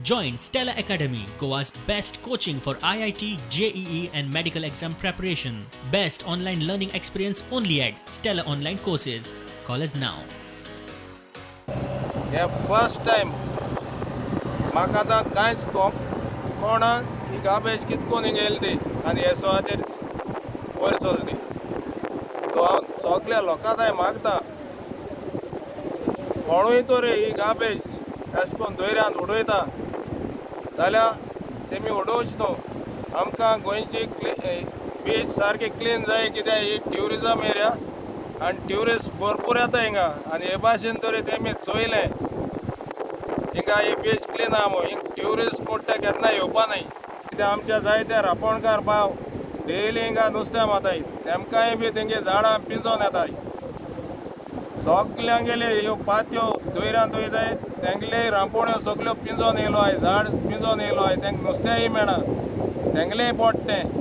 Join Stella Academy, Goa's best coaching for IIT, JEE, and medical exam preparation. Best online learning experience only at Stella Online Courses. Call us now. हे first time म्हाका आतां कांयच कोणाक ही garbage कितकोन हिंगा येयली ती आनी हे सुवातेर वयर चल्ली ती. सो हांव सगल्या लोकां मागता, कोणूय तर ही गार्बेज अशें करून दर्यांत उडयता जाल्यार तेमी उडोवच न्हू. आमकां गोंयची बीच सारकी क्लीन जाय, कित्याक ही ट्युरिजम एरिया आनी ट्युरिस्ट भरपूर येता हिंगा. आनी हे भाशेन तरी तेमी चोयलें हिंगा ही बीच क्लीन आहा म्हूण, हिंगा ट्युरिस्ट म्हणटा केन्ना येवपा न्हय. कित्याक आमच्या जायते रांपोणकार भाव डेली हिंगा नुस्तें मारताय, तेमकांय बी तेंगे झाडां पिंजोन येताय. सगल्यांगेले ह्यो पात्यो दर्यांत वयताय, तेंगले रांपोण्यो सगल्यो पिंजोन येयलो आहाय, झाड पिंजोन येयलो आहाय, तेंका नुस्तेंय मेळना, तेंगलेय पोट तें.